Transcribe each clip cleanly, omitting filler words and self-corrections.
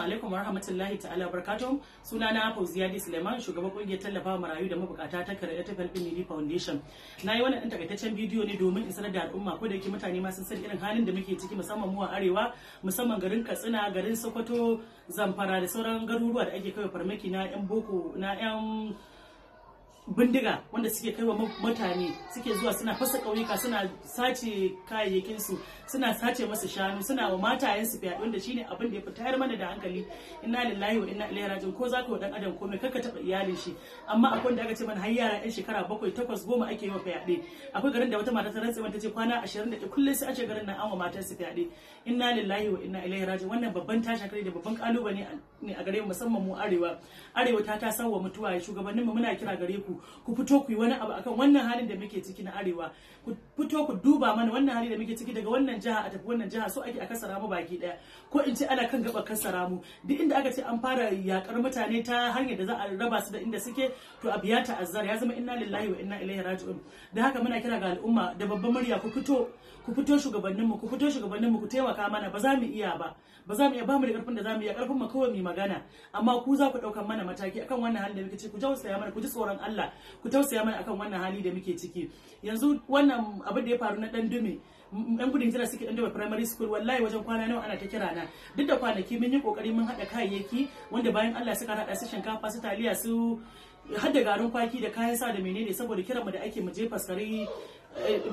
Alaikum wa rahmatullahi ta'ala barakatuh. Sunana Fauziya D. Suleiman, shugaban kungiyar tallafawa marayu da mabukata ta Creative Helping Needy Foundation. Na yi wannan ɗan takaitaccen bidiyo ne domin in sanar da al'umma, ko da yake mutane ma sun san irin halin da muke ciki, musamman mu a arewa, musamman garin Katsina, garin Sokoto, Zamfara da sauran garuruwa da ake kai farmaki na 'yan boko, na 'yan bindiga, wanda suke kaiwa mutane, suke zuwa suna fasa ƙauyuka, suna sace kayayyakin su, suna sace masu shanu, suna wa matayen su fyaɗe, wanda shine abin da ya fi tayar mana da hankali. Inna lillahi wa inna ilaihi raji'un. Ko zaka wa dan adam komai, kaka taɓa iyalin shi. Amma akwai wanda aka ce mana har yara yan shekara 7, 8, 10 ake yi wa fyaɗe. Akwai garin da wata mata ta rantse ta ce kwana 21 kullum sai a ce garin nan an wa matan su fyaɗe. Inna lillahi wa inna ilaihi raji'un. Wannan babban tashin hankali da babban kalubale ne a gare mu, musamman mu arewa. Arewa ta sanwa mutuwa. Shugabanninmu, muna kira gare ku, ku fito ku yi wani abu akan wannan halin da muke ciki na arewa. Ku fito ku duba mana wannan hali da muke ciki. Daga wannan jiha a tafi wannan jiha, so ake a kasara mu baki daya, ko in ce ana kan gaba kasara mu. Duk inda aka ce an fara yakar mutane ta hanyar da za a raba su da inda suke, to abu ya ta'azzara, ya zama inna lillahi wa inna ilaihi raji'un. Da haka muna kira ga al'umma da babban murya, ku fito, ku fito shugabanninmu, ku fito shugabanninmu, ku taimaka mana. Ba za mu iya ba, ba za mu iya ba, mu da karfin da za mu iya. Karfin mu kawai mu magana, amma ku za ku daukan mana mataki akan wannan halin da muke ciki. Ku tausaya mana, ku ji tsoron Allah, ku tausaya mana akan wannan hali da muke ciki. Yanzu wannan abin da ya faru na Dan Dume, yan gudun hijira suke Dan Dume Primary School, wallahi wajen kwana nawa ana ta kira na. Duk da kwanaki mun yi kokari mun haɗa kayayyaki wanda bayan Allah suka haɗa, su shinkafa, su taliya, su har da garin kwaki da kayan sa da menene, saboda kiran mu da ake mu je Faskari,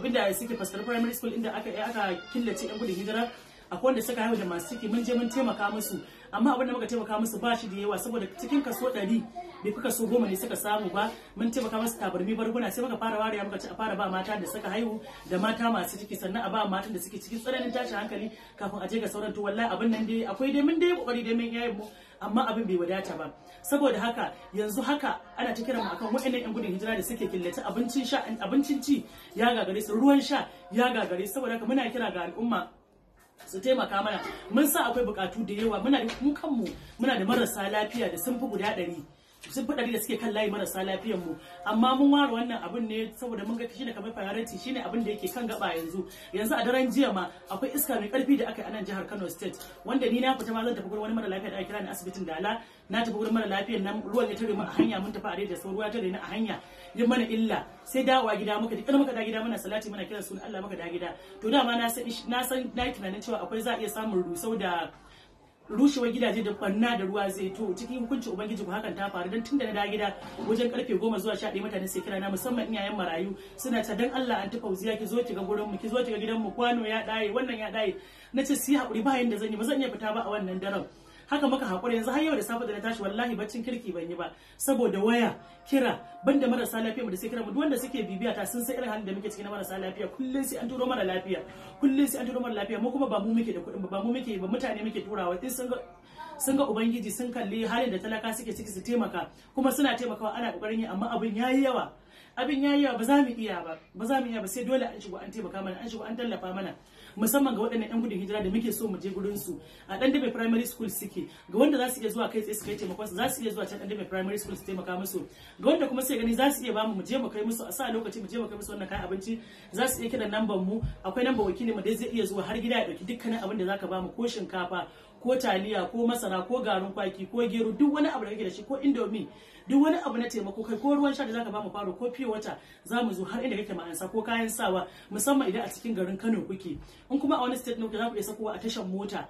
inda suke, Faskari Primary School, inda aka killace yan gudun hijira. Akwai wanda suka haihu da masu ciki, mun je mun taimaka musu, amma abin da muka taimaka musu ba shi da yawa, saboda cikin kaso 100 bai fi kaso 10 ne suka samu ba. Mun taimaka musu tabarmi, barguna. Sai muka fara wariya, muka ci a fara ba mata da suka haihu da mata masu ciki, sannan a ba matan da suke cikin tsananin tashin hankali kafin a je ga sauran. To wallahi abin nan dai akwai dai, mun dai kokari dai, mun yayin mu, amma abin bai wadata ba. Saboda haka yanzu haka ana ta kiran mu akan waɗannan yan gudun hijira da suke killace, abincin sha, abincin ci ya gagare su, ruwan sha ya gagare su. Saboda haka muna kira ga al'umma su taimaka mana. Mun sa akwai bukatu da yawa. Muna da mu kanmu muna da marasa lafiya da sun fi guda 100, sun fi 100 da suke kan layi, marasa lafiyan mu. Amma mun ware wannan abun ne saboda mun ga shine kamar priority, shine abin da yake kan gaba yanzu. Yanzu a daren jiya ma akwai iska mai karfi da aka yi a nan jihar Kano State, wanda ni na fita ma zan tafi gurin wani mara lafiya da aka kira ni asibitin Dala. Na tafi gurin mara lafiyan nan, ruwan ya tare mu a hanya. Mun tafi a da ruwa tare ni a hanya, yin mana illa, sai dawowa gida muka duk muka da gida, muna salati, muna kiran sunan Allah muka da gida. To dama na san na yi tunanin cewa akwai, za a iya samun rusau da rushewar gidaje da barna da ruwa zai. To cikin hukuncin Ubangiji ku hakan ta faru, don tun da na da gida wajen karfe 10 zuwa 11, mutane sai kira na, musamman iyayen marayu, suna ta: "Dan Allah Anti Fauziya, ki zo ki ga gurin mu, ki zo ki ga gidan mu, kwano ya daye, wannan ya daye." Na ce su yi hakuri, ba yanda zan yi, ba zan iya fita ba a wannan daren. Haka muka hakura. Yanzu har yau da safe da na tashi, wallahi baccin kirki ban yi ba saboda waya, kira, banda marasa lafiya mu da sai kira mu. Duk wanda suke bibiya ta sun san irin halin da muke ciki na marasa lafiya. Kullun sai an turo mara lafiya, kullun sai an turo mara lafiya. Mu kuma ba mu muke da kuɗin ba, ba mu muke ba, mutane muke turawa. In sun ga Ubangiji, sun kalli halin da talaka suke ciki, su taimaka. Kuma suna taimakawa, ana kokarin yi, amma abin yayi yawa, abin yayi yawa, ba za mu iya ba, ba za mu iya ba. Sai dole an shigo an taimaka mana, an shigo an tallafa mana, musamman ga waɗannan yan gudun hijira da muke so mu je gurin su. A Dan Dabe Primary School suke. Ga wanda za su iya zuwa kai tsaye su kai taimakon su, za su iya zuwa can Dan Dabe Primary School su taimaka musu. Ga wanda kuma sai gani za su iya bamu mu je mu kai musu, a sa lokaci mu je mu kai musu wannan kayan abinci, za su iya kiran namban mu. Akwai namban wakili mu dai zai iya zuwa har gida ya dauki dukkanin abin da zaka bamu, ko shinkafa, ko taliya, ko masara, ko garin kwaki, ko gero, duk wani abu da kake da shi, ko Indomie, duk wani abu na taimako, kai ko ruwan sha da zaka bamu, faro ko pure water, za mu zo har inda kake mu ansa, ko kayan sawa, musamman idan a cikin garin Kano kuke. In kuma a wani state ne kuke, za ku iya sakowa a tashan mota,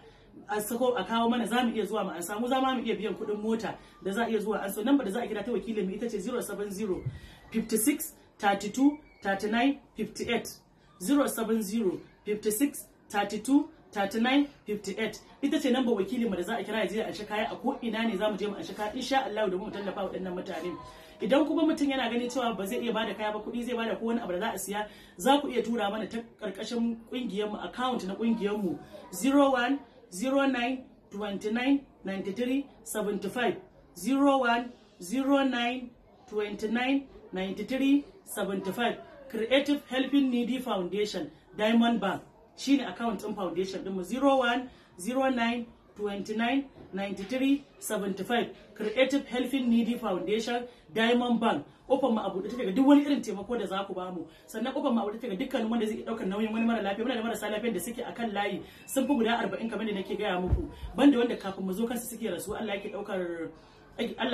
a sako a kawo mana, za mu iya zuwa mu an samu, za mu iya biyan kuɗin mota da za a iya zuwa an so. Namba da za a kira ta wakilin mu ita ce 070 56 32 39 58, 070 56 32 39 58. Ita ce namba wakilin mu da za a kira ya je a anshi kaya. A ko ina ne za mu je mu anshi kaya insha Allah domin mu tallafa waɗannan mutane. Idan kuma mutum yana ganin cewa ba zai iya bada kaya ba, kuɗi zai bada ko wani abu da za a siya, za ku iya tura mana ta karkashin kungiyar mu, account na kungiyar mu 01 09 29 93 75, 01 09 29 93 75, Creative Helping Needy Foundation, Diamond Bank, shine account din foundation ɗinmu, 01 09 29 93 75. Creative Helping Needy Foundation, Diamond Bank. Kofar mu a buɗe take ga duk wani irin taimako da za ku bamu. Sannan kofar mu a buɗe take ga dukkanin wanda zai ɗaukar nauyin wani mara lafiya. Muna da marasa lafiyar da suke akan layi sun fi guda 40 kamar da nake gaya muku, banda wanda kafin mu zo kansu suke rasu. Allah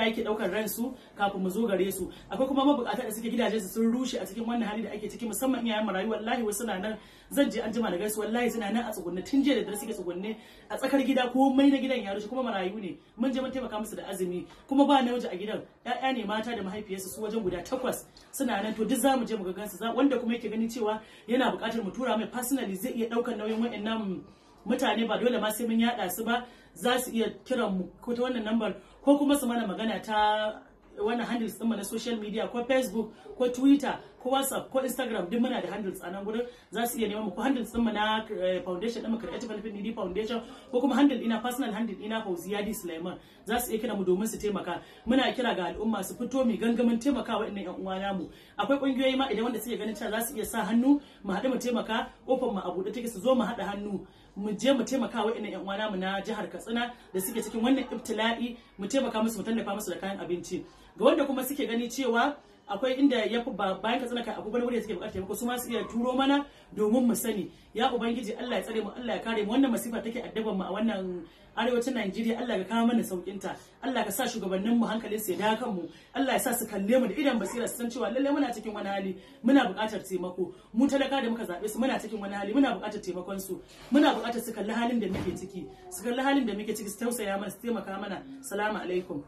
yake daukar ransu kafin mu zo gare su. Akwai kuma mabukata da suke gidajensu sun rushe a cikin wannan hali da ake ciki, musamman iyayen marayu. Wallahi wasu na nan, zan je an jima da gaisu, wallahi suna nan a tsugunne, tun jiya da dare suke tsugunne a tsakar gida, komai na gidan ya rushe, kuma marayu ne. Mun je mun taimaka musu da azumi, kuma ba namiji a gidan, ƴaƴa ne mata da mahaifiyarsu, su wajen guda takwas suna nan. To duk zamu je mu ga gansu. Wanda kuma yake ganin cewa yana buƙatar mu tura mai personally, zai iya ɗaukar nauyin wa'annan mutane, ba dole ma sai mun yada su ba, za su iya kiran mu ko ta wannan lambar, ko kuma su mana magana ta wannan handles ɗinmu na social media, ko Facebook, ko Twitter, ko WhatsApp, ko Instagram. Duk muna da handles a nan gurin, za su iya neman mu, ko handles ɗinmu na foundation ɗinmu, Creative Helping Needy Foundation, ko kuma handle ina, personal handle ina, Fauziya D Sulaiman. Za su iya kira mu domin su taimaka. Muna kira ga al'umma su fito mu gangamin taimaka waɗannan ƴan uwa namu. Akwai ƙungiyoyi ma idan wanda suke ganin cewa za su iya sa hannu mu haɗu mu taimaka, kofar mu a buɗe take, su zo mu haɗa hannu mu je mu taimaka waɗannan ƴan uwa namu na jihar Katsina da suke cikin wannan ibtila'i, mu taimaka musu, mu tallafa musu da kayan abinci. Ga wanda kuma suke gani cewa akwai inda ya fi bayan Katsina kai, akwai wani wuri da suke buƙatar taimako, su ma su iya turo mana domin mu sani. Ya Ubangiji, Allah ya tsare mu, Allah ya kare mu. Wannan masifa take addaban mu a wannan arewacin Najeriya, Allah ka kawo mana saukin ta. Allah ka sa shugabannin mu hankalin su ya dawo kan mu. Allah ya sa su kalle mu da idan basira, su san cewa lalle muna cikin wani hali, muna buƙatar taimako. Mu talaka da muka zabe su, muna cikin wani hali, muna buƙatar taimakon su, muna buƙatar su kalli halin da muke ciki, su kalli halin da muke ciki, su tausaya mana, su taimaka mana. Salamu alaikum.